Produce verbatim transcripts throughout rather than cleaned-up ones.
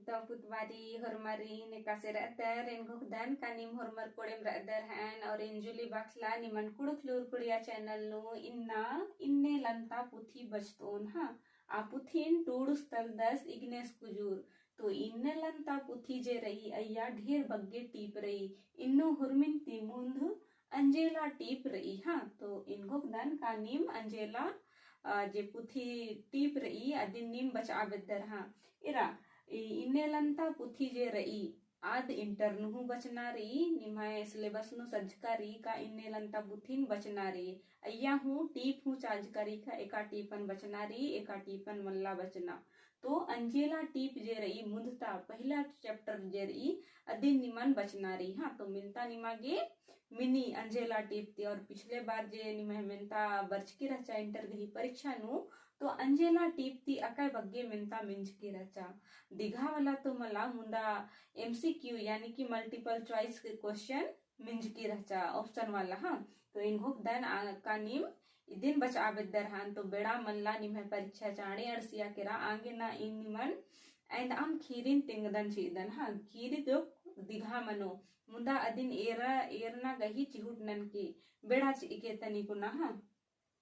तो पुतबारी होरमारिन एकासे रअदर, एन घोखदन का नीम होरमर कोड़ेम रअदर हएन और एन जूली बाखला निमन कुँड़ुख़ लूर कुड़िया channel नू इन्ना इन्ने लन्ता पुथी बचतओन। हाँ, आ पुथिन टूड़ुस तलदस इग्नेस कुजूर। तो इन्ने लन्ता पुथी जे रई अइया ढेर बग्गे टीप रई। इन्नु हुरमिन ती मुन्ध अंजेला टीप रई। हाँ, तो एन घोखदन का नीम अंजेला, अ, जे पुथी टीप रई अदिन नीम बचआ बेद्दर। हाँ, एरा, ई इन्ने लन्ता पुथी जे रई आद inter नू हूँ बचना रई, निम्है syllabus नू सज्जका रई का इन्ने लन्ता पुथिन बचना रई। अइया हूँ टीप हूँ चाजका रई का एका टीपन बचना रई, एका टीपन मल्ला बचना। तो अंजेला टीप जे रई मुन्धता पहिला chapter जे रई अदिन निमन बचना रई। हाँ, तो मेन्ता निमा गे मिनी अंजेला टीप ती। और पिछले बार जे निम्है मेन्ता बरचकी रहचा inter गही परीक्षा नू, तो अंजेला टीप ती अकय बग्गे मेन्ता मिंजकी रहचा। दिघा वाला तो मला मुन्दा MCQ यानी कि multiple choice के question मिंजकी रहचा option वाला। हाँ, तो एन घोखदन का नीम इदिन बचआ बेद्दर हन। तो बेड़ा मल्ला निम्है परीक्षा चाँड़े अंड़सिया केरा। आगे ना एन निमन एन्द अम्म खीरिन तेंगदन चिअदन। हाँ, खीरी जोक दिघा मनो मुन्दा अदिन एरा, एरना गही चिहुट ननके बेड़ा चिअके तनी कुना। हाँ,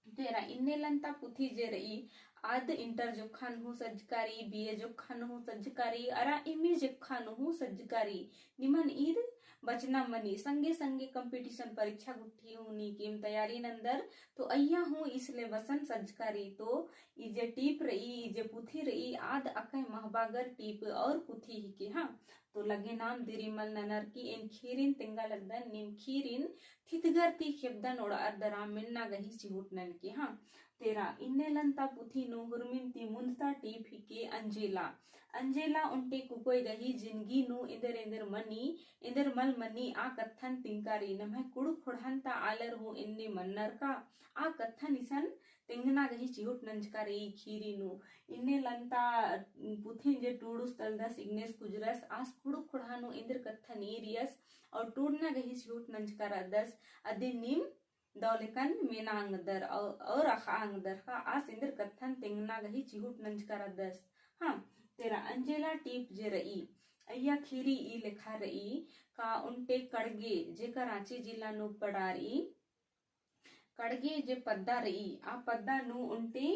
तो एरा इन्ने लन्ता पुथी जे रई आद inter जोक्खन हूँ सज्जका रई, BA जोक्खन हूँ सज्जका रई, अरा MA जोक्खन हूँ सज्जका रई। निमन ईद बचना मनी, संगे संगे competition परीक्षा गुट्ठी हूँ नीकिम तैयारी नन्दर, तो अइया हूँ ई syllabus न सज्जका रई। तो ई जे टीप रई, ई जे पुथी रई, आद अकय महबागर टीप और पुथी हिके। हाँ, तो लगे नाम दिरी मल ननर की एन खीरिन तेंगा लगदन, नीम खीरिन थितगर ती खेबदन ओड़अर दरा मेन्ना गही चिहुट ननके। हाँ, तो एरा इन्ने लन्ता पुथी नू हुरमिन ती मुन्दता टीप हिके अंजेला। अंजेला ओन्टे कुकोय गही जिनगी नू एन्देर एन्देर मनी, एन्देर मल मनी आ कत्थन तिंका रई। नम्है कुँड़ुख़ ख़ोंड़हन ता आलर हूँ एन्ने मन्नर का आ कत्थन इसन तेंगना गही चिहुट नंजका रई खीरी नू। इन्ने लन्ता पुथिन जे टूड़ुस तलदस इग्नेस कुजूरस आस कुँड़ुख़ ख़ोंड़हा नू एन्देर कत्थन ईरियस और टूड़ना गही चिहुट नंजका रअदस। अदिन नीम दव लेकन मेना अंगदर और अख़ा अंगदर का आस एन्देर कत्थन तेंगना गही चिहुट नंजका रअदस। हाँ, तो एरा अंजेला टीप जे रई अइया खीरी ई लेखा रई का ओन्टे कड़गे जेका राँची जिला नू पड़ा रई, कड़गे जे पद्दा रई आ पद्दा नू ओन्टे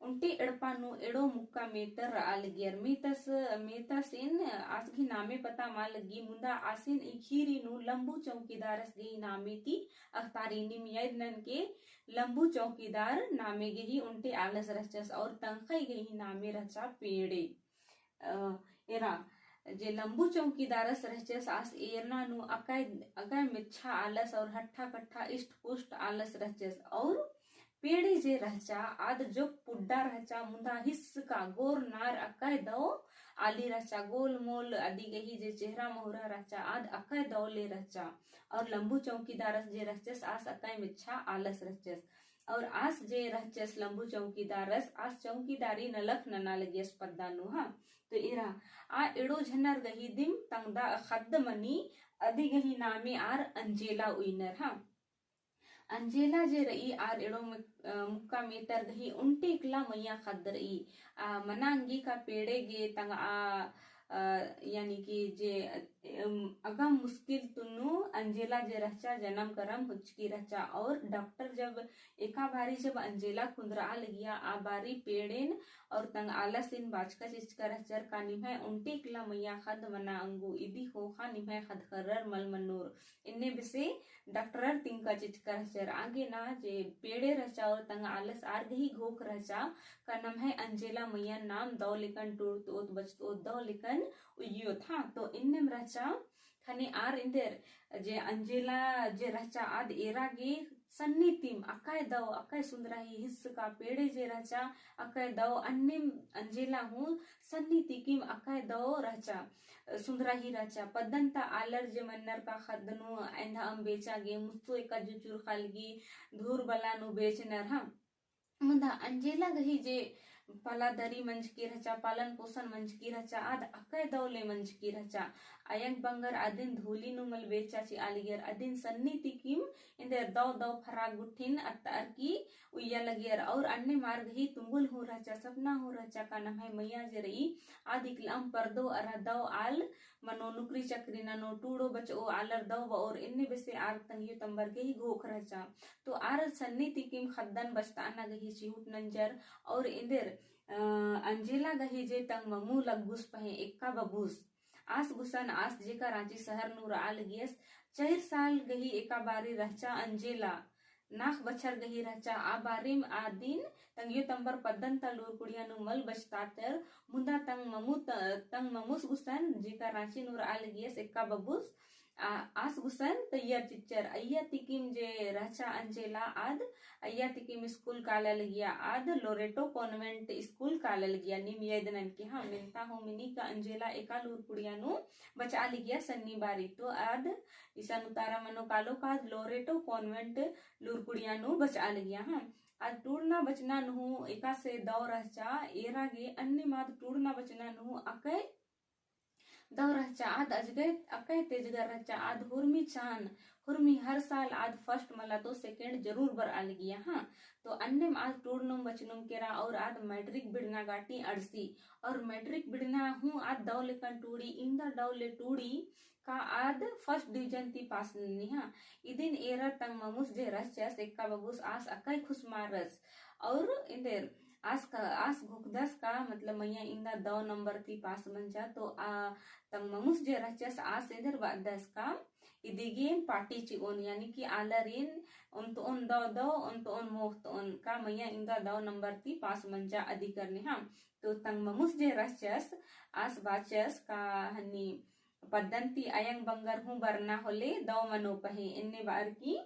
ओन्टे एड़पा नू एड़ो मुक्का मेतर रआ लगियर। मेतस, मेतसिन आस गही नामे पता मा लग्गी, मुन्दा आसिन ई खीरी नू लम्बू चौकीदारस गही नामे ती अख़तारी। नीम याद ननके लम्बू चौकीदार नामे गही ओन्टे आलस रहचस और तंगख़ई गही नामे रहचा पेड़े। अ, एरा जे लम्बू चौकीदारस रहचस आस एरना नू अकय, अकय मेच्छा आलस और हट्ठा कट्ठा इष्ट पुष्ट आलस रहचस और पेड़े जे रहचा, आद जोक पुड्डा रहचा, मुन्दा हिस्सका गोर नार अकय दव आली रहचा, गोल मोल अदी गही जे चेहरा महुरा रहचा, आद अकय दव ले रहचा। और लम्बू चौकीदारस जे रहचस, आस अकय मेच्छा आलस रहचस। और आस जे रहचस लम्बू चौकीदारस, आस चौकीदारी नलख नना लगियस पद्दा नू, हाँ। तो एरा, आ एड़ो झनर गही दिम तंगदा ख़द्द मनी, अदी गही नामे आर अंजेला उइनर, हाँ। अंजेला जे रई आर एड़ो मु-, अ, मुक्का मेतर गही ओन्टे इकला मइय्याँ ख़द्द रई। आ, मना अंगी का पेड़े गे तंगआ, अ, यानी कि जे, अम, अगम मुस्किल तुन्नू अंजेला जे रहचा जनम करम हुचकी रहचा। और डॉक्टर जब एका बारी जब अंजेला कुन्दरआ लगिया आ बारी पेड़ेन और तंगआलसिन बाचका चिचका रहचर का निम्है ओन्टे इकला मइय्याँ ख़द्द मना अंगू, इदी ख़ोख़ा निम्है ख़द्द ख़र्रर मल मन्नुर। एन्ने बेसे डॉक्टरर तिंका चिचका रहचर। आगे ना जे पेड़े रहचा और तंगआलस आर गही घोख रहचा का नम्है अंजेला मइय्याँ नाम दव लेकन टूड़तओत बचतओत दव लेकन उइयोत, हाँ। तो एन्नेम रहचा ख़ने आर एन्देर जे अंजेला जे रहचा आद एरा गे सन्नी तिम अकय दव अकय सुन्दराही हिस्सका पेड़े जे रहचा अकय दव अन्नेम अंजेला हूँ सन्नी तिकिम अकय दव रहचा, सुन्दराही रहचा। पद्दन ता आलर जे मन्नर का ख़द्द नू एन्दा अम बेचा गे मुस्तो एका जुचुर ख़ालगी धूर बला नू बेचनर, हाँ। मुन्दा अंजेला गही जे पालादारी मंजकी रहचा, पालन पोषण मंजकी रहचा, आद अकय दव ले मंजकी रहचा। अयंग बंगर अदिन धूली नू मल बेचा चिआ लगियर, अदिन सन्नी तिकिम एन्देर दव दव फराक गुट्ठिन अत्तार की उइया लगियर। और अन्नेम आर गही तुंगुल हूँ रहचा, सपना हूँ रहचा का नम्है मइया जे रई, आद इकलाम परदो अरा दव आल मनो नुकरी चकरी ननो टूड़ो बचओ आलर दव बओर एन्ने बेसे आर तंग्यो तम्बर गही घोख रहचा। तो आर सन्नी तिकिम ख़द्दन बचताना गही चिहुट नंजर और एन्देर, अ, अंजेला गही जे तंग ममू लग्गुस पहें एक्का बबुस। आस गुसन आस जेका राँची शहर नू रआ लगियस, चइर साल गही एका बारी रहचा अंजेला। नाख़ बछर गही रहचा आ बारिम आदिन तंग्यो तम्बर पद्दन ता लूर कुड़िया नू मल बचतातर, मुन्दा तंग ममू त-, तंग ममुस गुसन जेका राँची नू रआ लगियस एक्का बबुस, आ, आस गुसन तैयार चिच्चर। अइया तिकिम जे रहचा अंजेला आद, अइया तिकिम स्कूल काला लगिया आद लोरेटो कॉन्वेंट स्कूल काला लगिया। नीम याद ननके हाँ, मेन्ता हूँ मिनी का अंजेला एका लूर कुड़िया नू बचआ लगिया सन्नी बारी। तो आद इसन उतारा मनो कालो का आद लोरेटो कॉन्वेंट लूर कुड़िया नू बचआ लगिया हाँ। आद टूड़ना बचना नू एकासे दव रहचा, एरा गे अन्नेम आद टूड़ना बचना नू अकय दव रहचा, आद अजगय अकय तेजगर रहचा, आद हुरमी चान, हुरमी हर साल आद first मला तो second जरूर बरआ लगिया हाँ। तो अन्नेम आद टूड़नुम बचनुम केरा और आद मैट्रिक बिड़ना गाटी अंड़सी। और मैट्रिक बिड़ना हूँ आद दव लेकन टूड़ी, इन्दा दव ले टूड़ी का आद first division ती पास नन्नी हाँ। इदिन एरा तंग ममुस जे रहचस एक्का बबुस आस अकय खुसमारस। और एन्देर आस का, आस घोखदस का मतलब मइया इन्दा दव नंबर ती पास मंजा। तो आ तंग ममुस जे रहचस आस एन्देर बअदस का इदिगेन पाटी चिओन, यानी कि आलरिन ओन्तओन दव दव, ओन्तओन मोख़तओन का मइया इन्दा दव नंबर ती पास मंजा अदी करने हाँ। तो तंग ममुस जे रहचस आस बाचस का हन्नी पद्दन ती अयंग बंगर हूँ बरना होले दव मनो पहें एन्ने बार की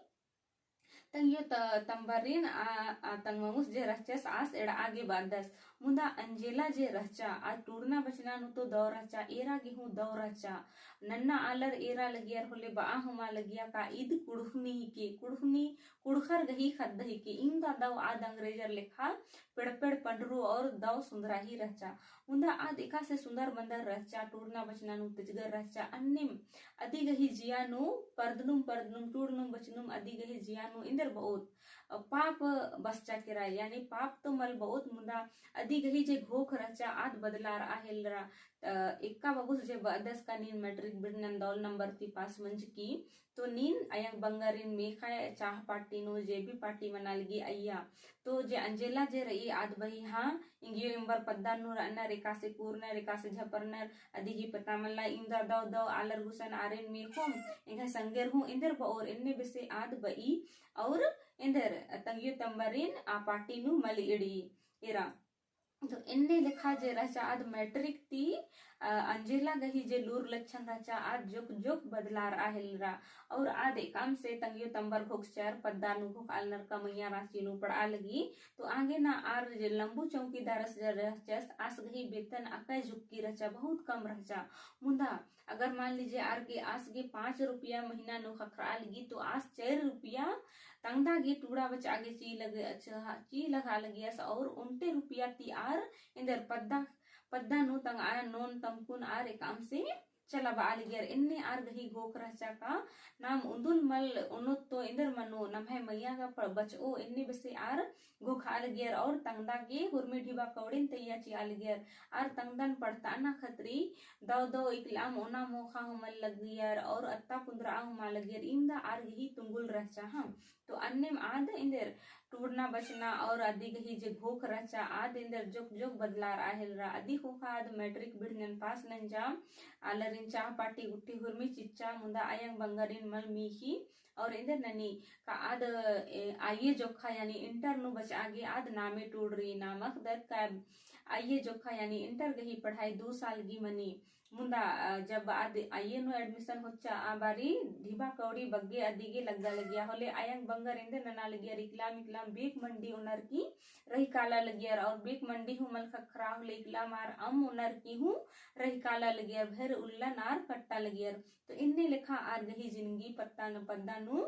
तंग्यो त-, तम्बरिन आ, आ तंग ममुस जे रहचस आस एड़आ गे बअदस। मुन्दा अंजेला जे रहचा, आ टूड़ना बचना नू तो दव रहचा, एरा गे हूँ दव रहचा। नन्ना आलर एरा लगियर होले बआ हूँ मल लगिया का ईद कुँड़ुख़नी हिके, कुँड़ुख़नी, कुँड़ुख़र गही ख़द्द हिके, इन्दा दव आद अंग्रेजर लेखा पेड़ पेड़ पंडरू और दव सुन्दरा ही रहचा। मुन्दा आद एकासे सुन्दर मन्दर रहचा, टूड़ना बचना नू तेजगर रहचा, अन्नेम अदी गही जिया नू परदनुम परदनुम, टूड़नुम बचनुम अदी गही जिया नू एन्देर बओत, अ, पाप बसचा केरा, यानी पाप तो मल बओत, मुन्दा अदी गही जे घोख रहचा आद बदलारआ हेलरा। अ, एक्का बबुस जे बअदस का नीन मैट्रिक बिड़नन दव नंबर ती पास मंजकी, तो नीन अयंग बंगरिन मेख़ा चाह पार्टी नू जे भी पार्टी मना लगी अइया। तो जे अंजेला जे रई आद बई हाँ, एंग्यो एम्बर पद्दा नू रअनर, एकासे कूरनर, एकासे झपरनर, अदी गही पता मल्ला। इन्दा दव दव आलर गुसन आरिन मेख़ोम, एंग्है संगेर हूँ एन्देर बओर एन्ने बेसे आद बई, और एन्देर तंग्यो तम्बरिन आ पार्टी नू मल एड़ी एरा। तो एन्ने लेखा जे रहचा आद मैट्रिक ती, अ, अंजेला गही जे लूर लच्छन रहचा आद जोक जोक बदलारआ हेलरा। और आद एकाम से तंग्यो तम्बर घोखचर पद्दा नू घोखालनर का मइया राँची नू पड़आ लगी। तो आगे ना आर जे लम्बू चौकीदारस जे रहचस आस गही बेतन अकय जुक्की रहचा, बहुत कम रहचा। मुन्दा अगर मान लीजिए आर गे आस गे पाँच रुपया महीना नू ख़क्खरआ लगी तो आस चार रुपया तंगदा गे टूड़ा बचआ गे ची लग-, अच्छा, ची लगा लगियस और ओन्टे रुपया ती आर एन्देर पद्दा, पद्दा नू तंगआ नोन तमकुन आर एकाम से चलाबआ लगियर। एन्ने आर गही घोख रहचा का नाम उन्दुल मल ओनोत तो एन्देर मनो नम्है मइया गा प-, बचओ एन्ने बेसे आर घोखआ लगियर और तंगदा गे हुरमी ढिबा कौड़िन तैया चिआ लगियर। आर तंगदन पड़ताना खतरी दव दव इकलाम ओना मोख़ा हूँ मल लगियर और अत्ता कुन्दरआ हूँ मल लगियर। इन्दा आर गही तुंगुल रहचा हाँ। तो अन्नेम आद एन्देर टूड़ना बचना और अदी गही जे घोख रहचा आद एन्देर जोक जोक बदलारआ हेलरा। अदी ख़ोख़ा आद मैट्रिक बिड़नन पास नंजा, आलरिन चाह पार्टी गुट्ठी हुरमी चिच्चा, मुन्दा अयंग बंगरिन मल मीख़ी। और एन्देर ननी का आद, ए, आइए जोखा यानी इंटर नू बचआ गे आद नामे टूड़री, नाम अख़दत का आइए जोखा यानी इंटर गही पढ़ाई दू साल गी मनी। मुन्दा, अ, जब आद आइए नू admission होच्चा आ बारी ढिबा कौड़ी बग्गे अदी गे लग्गा लगिया होले अयंग बंगर एन्देर नना लगियर इकलाम इकलाम बेक मंडी ओनर की रही काला लगियर और बेक मंडी हूँ मल ख़क्खरा होले इकलाम आर अम ओनर की हूँ रही काला लगियर भर उल्लन आर कट्टा लगियर। तो एन्ने लेखा आर गही जिनगी पत्ता न पद्दा नू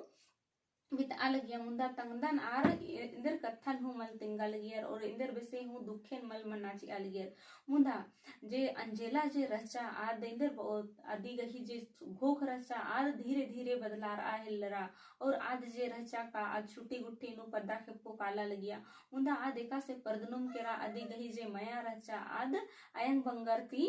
बितआ लगिया। मुन्दा तंगदन आर एन्देर कत्थन हूँ मल तिंगा लगियर और एन्देर बेसे हूँ दुखेन मल मना चिआ लगियर। मुन्दा जे अंजेला जे रहचा आद एन्देर बओ अदी गही जे घोख रहचा आद धीरे धीरे बदलारआ हेलरा। और आद जे रहचा का आद छुट्टी गुट्ठी नू पद्दा खेप्पो काला लगिया। मुन्दा आद एकासे परदनुम केरा अदी गही जे मया रहचा आद अयंग बंगर ती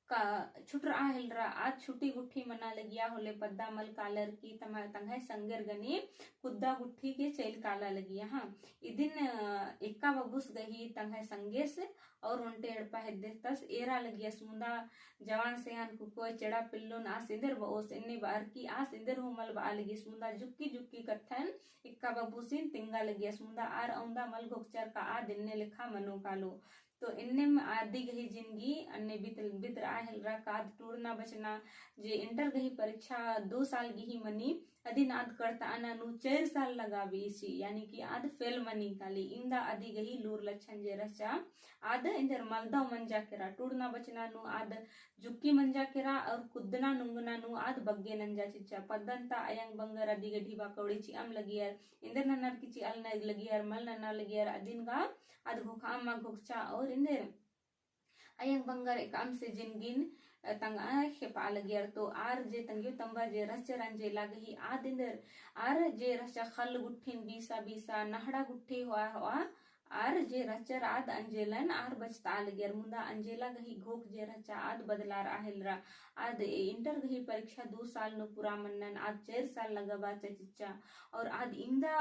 का छुटरआ हेलरा। आद छुट्टी गुट्ठी मना लगिया होले पद्दा मल कालर की तमा तंग्है संगेर गने कुद्दा गुट्ठी गे चइल काला लगिया। हाँ, इदिन, अ, एक्का बबुस गही तंग्है संगेस और ओन्टे एड़पा हेद्देस तस एरा लगियस। मुन्दा जवान सेहन कुकोय चेड़ा पिल्लोन आस एन्देर बओस एन्ने बअर की आस एन्देर हूँ मल बआ लगियस। मुन्दा जुक्की जुक्की कत्थन एक्का बबुसिन तिंगा लगियस। मुन्दा आर औंदा मल घोखचर का आद एन्ने लेखा मनो कालो। तो एन्नेम आदी गही जिनगी अन्ने बित-, बितरआ हेलरा का आद टूड़ना बचना जे इंटर गही परीक्षा दो साल गही मनी, अदिन आद कड़तआना नू चइर साल लगा बेइसी, यानी कि आद फेल मनी काली। इन्दा अदी गही लूर लच्छन जे रहचा, आद एन्देर मलदव मंजा केरा, टूड़ना बचना नू आद जुक्की मंजा केरा और कुद्दना नुंगना नू आद बग्गे नंजा चिच्चा। पद्दन ता अयंग बंगर अदी गे ढिबा कौड़ी चिअम लगियर, एन्देर ननर की चिअल न लगियर, मल नना लगियर, अदिन गा आद घोखाम मा घोखचा और एन्देर अयंग बंगर एकअम से जिनगिन, अ, तंगआ खेपआ लगियर। तो आर जे तंग्यो तम्बर जे रहचर अंजेला गही आद एन्देर आर जे रहचा खल गुट्ठिन बीसा बीसा नहड़ा गुट्ठी होआ होआ आर जे रहचर आद अंजेलन आर बचतआ लगियर। मुन्दा अंजेला गही घोख जे रहचा आद बदलारआ हेलरा। आद इंटर गही परीक्षा दू साल नू पूरा मन्नन आद चइर साल लगा बाचा चिच्चा। और आद इन्दा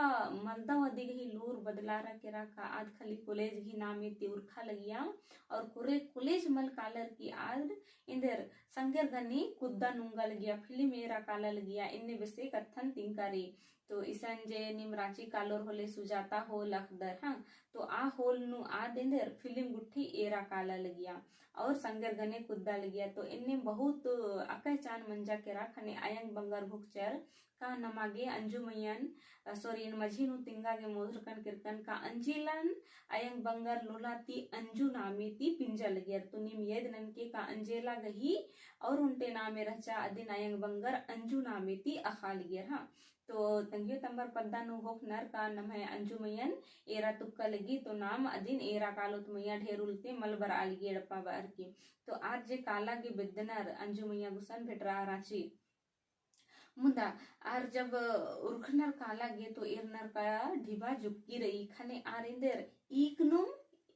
मलदव अदी गही लूर बदलारआ केरा का आद खाली कॉलेज गही नामे ती उरखा लगिया। और कोरे कॉलेज मल कालर की आद एन्देर संगेर गने कुद्दा नुंगा लगिया, फिल्म एरा काला लगिया, एन्ने बेसे कत्थन तिंका रई। तो इसन जे नीम राँची कालोर होले सुजाता होल अख़दर, हाँ, तो आ होल नू आद एन्देर फिल्म गुट्ठी एरा काला लगिया और संगेर गने कुद्दा लगिया। तो एन्ने बहुत अकहचान मंजा केरा ख़ने अयंग बंगर घोखचर का नमा गे अंजू मइयन, अ, sorry, एन मझी नू तिंगा गे मोधरकन केरकन का अंजेलन अयंग बंगर लोला ती अंजू नामे ती पिंजा लगियर। तो नीम याद ननके का अंजेला गही और ओन्टे नामे रहचा अदिन अयंग बंगर अंजू नामे ती अख़ा लगियर, हाँ। तो तंग्यो तम्बर पद्दा नू घोखनर का नम्है अंजू मइयन एरा तुक्का लगी, तो नाम अदिन एरा कालोत मइया ढेर उल्ते मल बरआ लगी एड़पा बअर की। तो आर जे काला गे बेद्दनर अंजू मइया गुसन भेटरआ राँची। मुन्दा आर जब उरखनर काला गे तो एरनर का ढिबा जुक्की रई ख़ने आर एन्देर ईकनुम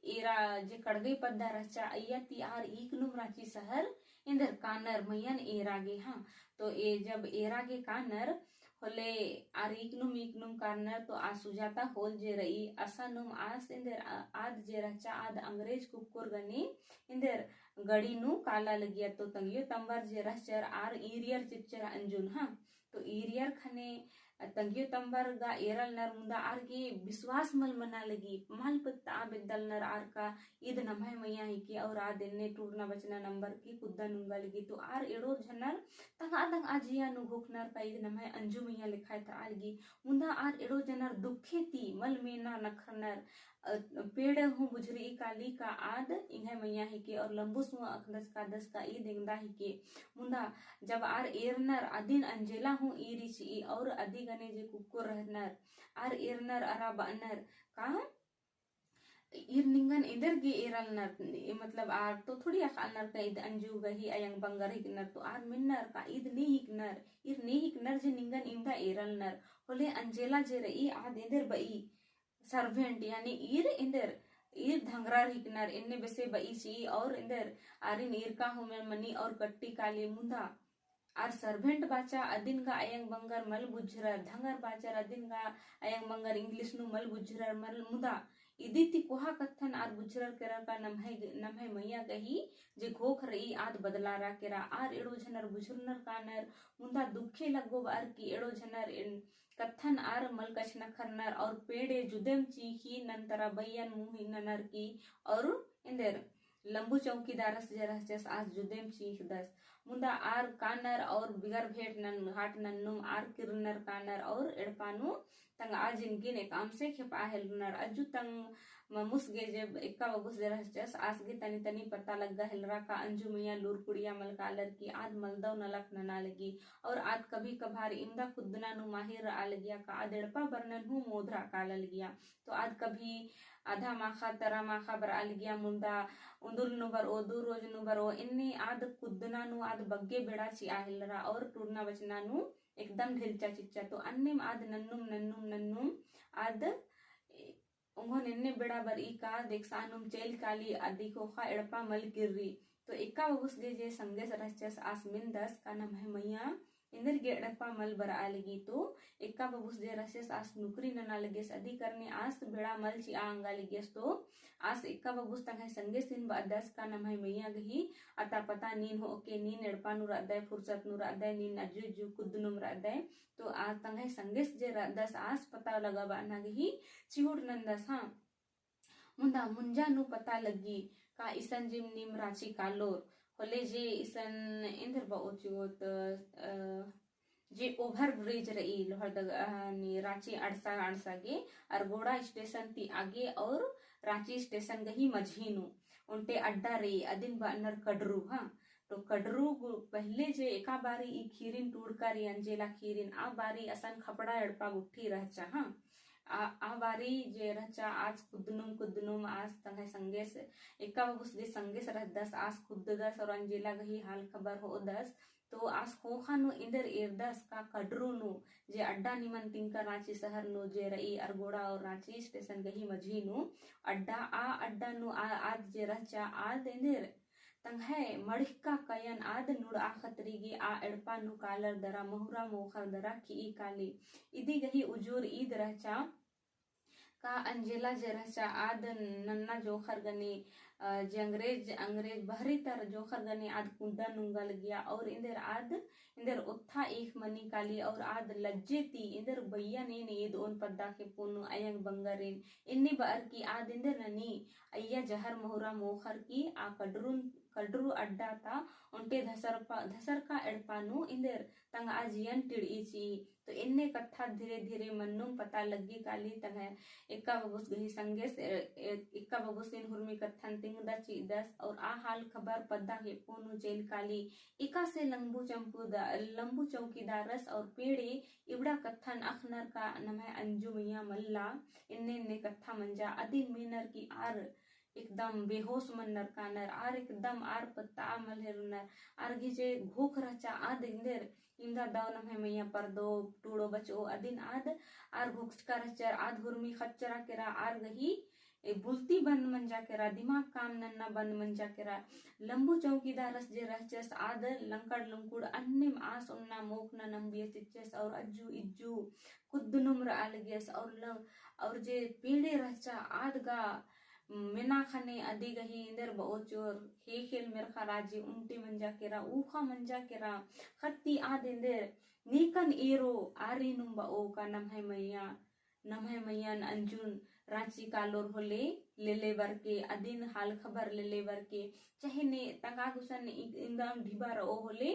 एरा जे कड़गई पद्दा रहचा अइया ती आर ईकनुम राँची शहर एन्देर कानर मइयन एरा गे, हाँ। तो ए जब एरा गे कानर होले आर ईकनुम ईकनुम कानर तो आ सुजाता होल जे रई असानुम आस एन्देर आ-, आद जे रहचा आद अंग्रेज कुक्कोर गने एन्देर गड़ी नू काला लगिया। तो तंग्यो तम्बर जे रहचर आर ईरियर चिच्चर अंजुन, हाँ। तो ईरियर ख़ने तंग्यो तम्बर गा एरलनर मुन्दा आर गे विश्वास मल मना लगी, मल पत्ता बेद्दलनर आर का ईद नम्है मइया हिके और आद एन्ने टूड़ना बचना नम्बर की कुद्दा नुंगा लगी। तो आर एड़ो झनर तंगआ तंगआ जिया नू घोखनर का ईद नम्है अंजू मइया लेखा एथरआ लगी। मुन्दा आर एड़ो झनर दुखे ती मल मेना नखरनर, अ, पेड़ हूँ बुझरई काली का आद एंग्है मइया हिके और लम्बुस हूँ अख़दस कादस का ईद एंगदा हिके। मुन्दा जब आर एरनर अदिन अंजेला हूँ ईरी चिई और अदी गने जे कुक्कोर रहनर आर एरनर अरा बअनर का ईर निंगन एन्देर गे एरलनर, ए, मतलब आर तो थोड़ी अख़ालनर का ईद अंजू गही अयंग बंगर हिकनर, तो आर मेनर का ईद ने हिकनर, ईर ने हिकनर जे निंगन इन्दा एरलनर। होले अंजेला जे रई आद एन्देर बई servant, यानी ईर एन्देर, ईर धंगरर हिकनर, एन्ने बेसे बई चिई और एन्देर आरिन ईरका हूँ मल मनी और कट्टी काली। मुन्दा आर servant बाचा अदिन गा अयंग बंगर मल बुझरर, धंगर बाचर अदिन गा अयंग बंगर English नू मल बुझरर मल, मुन्दा इदी ती कोहा कत्थन आर बुझरर केरर का नम्है, नम्है मइया गही जे घोख रई आद बदलारआ केरा। आर एड़ो झनर बुझुरनर कानर, मुन्दा दुखे लग्गो बअर की एड़ो झनर एन-, कत्थन आर मल कछनखरनर और पेड़े जुदेम चींख़ी नन्तरा बइयन मुँही ननर की और एन्देर लम्बू चौकीदारस जे रहचस आस जुदेम चींख़दस। मुन्दा आर कानर और बिगर भेंट नन-, घाट नन्नुम आर किर्रनर कानर और एड़पा नू तंगआ जिनगिन एकअम से खेपआ हेलरनर। अज्जु तंग ममुस गे जे एक्का बबुस जे रहचस, आस गे तनी तनी पता लग्गा हेलरा का अंजु मइया लूर कुड़िया मल कालर की आद मलदव नलख नना लगी। और आद कभी कभार इमदा कुद्दना नू माहिर रआ लगिया का आद एड़पा बरनन हूँ मोधरा काला लगिया। तो आद कभी आधा माखा तरा माखा बरआ लगिया, मुन्दा उन्दुल नू बरओ, दू रोज नू बरओ, इन्ने आद कुद्दना नू आद बग्गे बेड़ा चिआ हेलरा और टूड़ना बचना नू एकदम ढेलचा चिच्चा। तो अन्नेम आद नन्नुम नन्नुम नन्नुम आद ओंघोन एन्ने बेड़ा बरई का देखसानुम चेल काली अदी ख़ोख़ा एड़पा मल किर्री। तो एक्का बबुस गे जे संगेस रहचस आस मेन्दस का नम्है मइया एन्देर गे एड़पा मल बरआ लगी। तो एक्का बबुस जे रहचस आस नुकरी नना लगियस, अदी करने आस बेड़ा मल चिआ अंगा लगियस। तो आस एक्का बबुस तंग्है संगेसिन बअदस का नम्है मइया गही अता पता नीन होके नीन एड़पा नू रअदय, फुरसत नू रअदय, नीन अज्जु अज्जु कुद्दनुम रअदय। तो आस तंग्है संगेस जे रअदस आस पता लगाबअना गही चिहुट नन्दस। हाँ, मुन्दा मुंजा नू पता लग्गी का इसन जिम नीम राँची कालोर होले जे इसन एन्देर बओ चिओत, अ, जे over bridge रई लोहरदगा, अ, नी राँची अंड़सा, अंड़सा गे अरगोड़ा स्टेशन ती आगे और राँची स्टेशन गही मझी नू ओन्टे अड्डा रई, अदिन बअनर कड़रू। हाँ, तो कड़रू गु-, पहिले जे एका बारी ई खीरिन टूड़का रई, अंजेला खीरिन, आ बारी असन खपड़ा एड़पा गुट्ठी रहचा। हाँ, आ, आ बारी जे रहचा आस कुद्दनुम कुद्दनुम आस तंग्है संगेस, एक्का बबुस गे संगेस रहदस, आस कुद्ददस और अंजेला गही हाल खबर होअदस। तो आस ख़ोख़ा नू एन्देर एरदस का कड़रू नू जे अड्डा निमन तिंका राँची शहर नू जे रई अरगोड़ा और राँची स्टेशन गही मझी नू अड्डा, आ अड्डा नू आ, आद जे रहचा आद एन्देर तंग्है मड़िक्का कयन आद नुड़आ खतरी गे आ एड़पा नू कालर दरा महुरा मोख़र दरा किई काली। इदी गही उजूर ईद रहचा का अंजेला जे रहचा आद नन्ना जोखर गने, अ, जे अंग्रेज, अंग्रेज बहरी तर जोखर गने आद कुद्दा नुंगा लगिया और एन्देर आद एन्देर ओत्था ईख मनी काली और आद लज्जे ती एन्देर बइयन एन ईद ओन पद्दा के पोनु अयंग बंगरिन एन्ने बअर की आद एन्देर ननी अइया जहर महुरा मोखर की आ कड़रुन, कड़रू अड्डा ता ओन्टे धसरपा, धसरका एड़पा नू एन्देर तंगआ जियन टिड़ई चिई। तो एन्ने कत्था धीरे धीरे मन्नुम पता लग्गी काली तंग्है एक्का बबुस गही संगेस, ए, ए, एक्का बबुसिन हुरमी कत्थन तिंगदा चिदस और आ हाल खबर पद्दा के पोनु चेल काली। एकासे लंबू चौकीदा-, लंबू चौकीदारस और पेड़े इबड़ा कत्थन अख़नर का नम्है अंजू मइया मल्ला। एन्ने एन्ने कत्था मंजा अदिन मेनर की आर एकदम बेहोश मन्नर कानर, आर एकदम आर पत्ता मल हेलरनर, आर गही जे घोख रहचा आद एन्देर इमदा दव नम्है मइया परदो, टूड़ो बचओ अदिन आद, आर घोखचका रहचर आद हुरमी खच्चरा केरा आर गही, ए, बुलती बंद मंजा केरा, दिमाग काम नन्ना बंद मंजा केरा। लंबू चौकीदारस जे रहचस आद लंकड़ लंकुड़ अन्नेम आस ओन्ना मोखना नम्बियस चिच्चस और अज्जू इज्जू कुद्दनुम रआ लगियस और ल-, और जे पेड़े रहचा आद गा मेना ख़ने अदी गही एन्देर बओ चोर, ख़ेख़ेल मेर्ख़ा राजी उन्टी मंजा केरा, ऊख़ा मंजा केरा, ख़त्ती आद एन्देर नेकन एरो आरिनुम बओ का नम्है मइया, नम्है मइयन अंजुन राँची कालोर होले लेले बरके, अदिन हाल खबर लेले बरके, चाहे ने तंगा गुसन इ-, इन्दाम ढिबा रओ होले,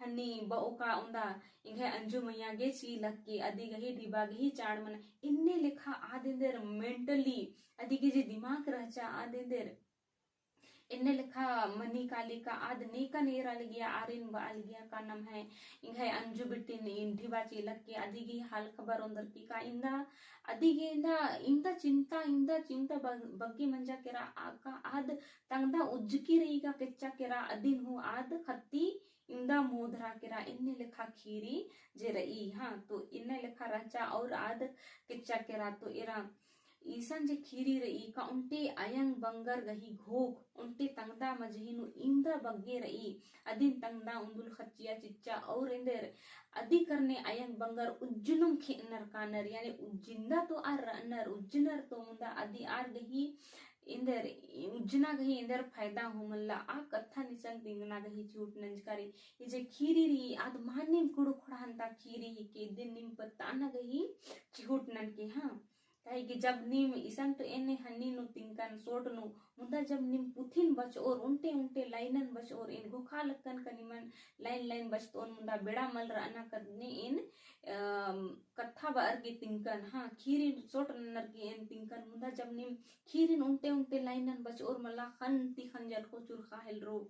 हन्नी बओ का उन्दा एंग्है अंजू मइया गे ची लक्के, अदी गही ढिबा गही चाड़ मना, एन्ने लेखा आद एन्देर mentally, अदी गे जे दिमाग रहचा आद एन्देर, एन्ने लेखा मनी काली का आद नेकन एरा लगिया, आरिन बआ लगिया का नम्है, एंग्है अंजू बिटिन इन ढिबा ची लक्के, अदी गही हाल खबर ओन्दर की का इन्दा, अदी गे इन्दा, इन्दा चिंता, इन्दा चिंता बग-, बग्गे मंजा केरा, आ का आद तंगदा उज्जकी रई का केच्चा केरा, अदिन हूँ आद ख़त्ती इन्दा मोधरा केरा, एन्ने लेखा खीरी जे रई, हाँ, तो एन्ने लेखा रहचा और आद केच्चा केरा, तो एरा इसन जे खीरी रई का उन्टे अयंग बंगर गही घोख, उन्टे तंगदा मझी नू इन्दा बग्गे रई, अदिन तंगदा उन्दुल खच्चिया चिच्चा और एन्देर अदी करने अयंग बंगर उज्जनुम खेअनर कानर, यानी उज्जिन्दा तो आर रअनर, उज्जनर तो मुन्दा अदी आर गही एन्देर उज्जना गही एन्देर फायदा हूँ मल्ला, आ कत्थन इसन तिंगना गही चिहुट नंजका रई। ई जे खीरी रई, आद मानिम कुँड़ुख़ ख़ोंड़हन ता खीरी हिके, इदिन नीम पत्ताना गही चिहुट ननके, हाँ। काहे कि जब नीम इसन तो एन्ने हन्नी नू तिंकन सोट नू, मुदा जब नीम पुथिन बचओर, उन्टे उन्टे लाइनन बचओर, एन घोखा लक्कन का निमन लाइन लाइन बचतओन, मुदा बेड़ा मल रअना कदने एन, अम, कत्था बअर गे तिंकन, हाँ, खीरी सोट नन्नर गे एन तिंकन, मुदा जब नीम खीरिन उन्टे उन्टे लाइनन बचओर मला ख़न ती ख़ंजल को चुरखा हेलरो।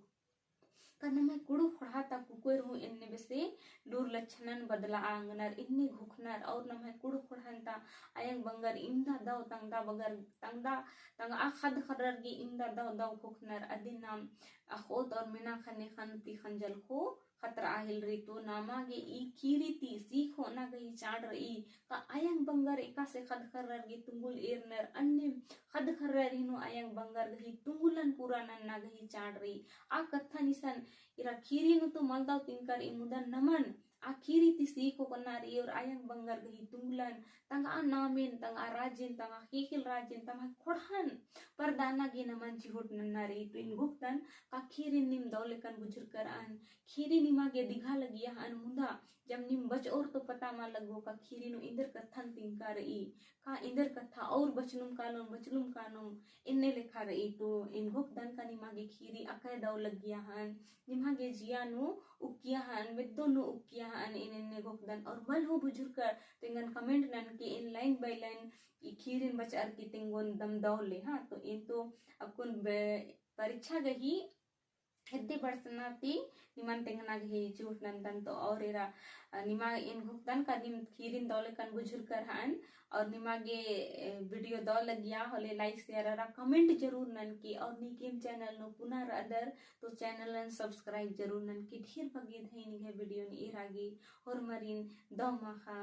का नम्है कुँड़ुख़ ख़ोंड़हा ता कुकोय रहू एन्ने बेसे लूर लच्छनन बदलाआ ओंगनर, एन्ने घोखनर, और नम्है कुँड़ुख़ ख़ोंड़हन ता अयंग बंगर इमदा दव तंगदा बगर, तंगदा, तंगआ ख़द्द ख़र्रर गे इमदा दव दव घोखनर, अदिन नाम अख़ोत और मेना ख़ने ख़न ती ख़ंजल को खतरआ हेलरी। तो नामा गे ई खीरी ती सीख होअना गही चाड़ रई, का अयंग बंगर एकासे ख़द्द ख़र्रर गे तुंगुल एरनर, अन्ने ख़द्द ख़र्रर ही नू अयंग बंगर गही तुंगुलन पूरा नन्ना गही चाड़ रई। आ कत्थन इसन एरा खीरी नू तो मलदव तिंकर ई, मुदा नमन आ खीरी ती सीख होअना रई और अयंग बंगर गही तुंगुलन तंगआ नामेन, तंगआ राजेन, तंगआ ख़ेख़ेल राजेन, तंगआ ख़ोंड़हन परदाना गे नमन चिहुट नन्ना रई। तो एन घोखदन का खीरिन नीम दव लेकन बुझुरकर अन, खीरी निमा गे दिघा लगिया हन, मुदा जब नीम बचओर तो पता मा लग्गो का खीरी नू एन्देर कत्थन तिंका रई, का एन्देर कत्था और बचनुम कालोम, बचलुम कालोम, एन्ने लेखा रई। तो एन घोखदन का निमा गे खीरी अकय दव लगिया हन, निमा गे जिया नू उक्किया हन, बेद्दो नू उक्किया हन, एन एन्ने घोखदन। और मल हूँ बुझुरकर तो एंगन comment ननके, एन line by line ई खीरिन बचअर की तेंगोन दम दव ले, हाँ। तो एन तो अक्कुन बे-, परीक्षा गही हेद्दे बरसना ती निमन तेंगना गही चिहुट नन्दन। तो और एरा, अ, निमा एन घोखदन का नीम खीरिन दव लेकन बुझुरकर हन, और निमा गे, ए, video दव लगिया होले like share अरा comment जरूर ननके, और नीकिम channel नू पुना रअदर तो channel न subscribe जरूर ननके। ढेर बग्गे धई निंग्है video नू एरा गे होरमरिन दव माख़ा।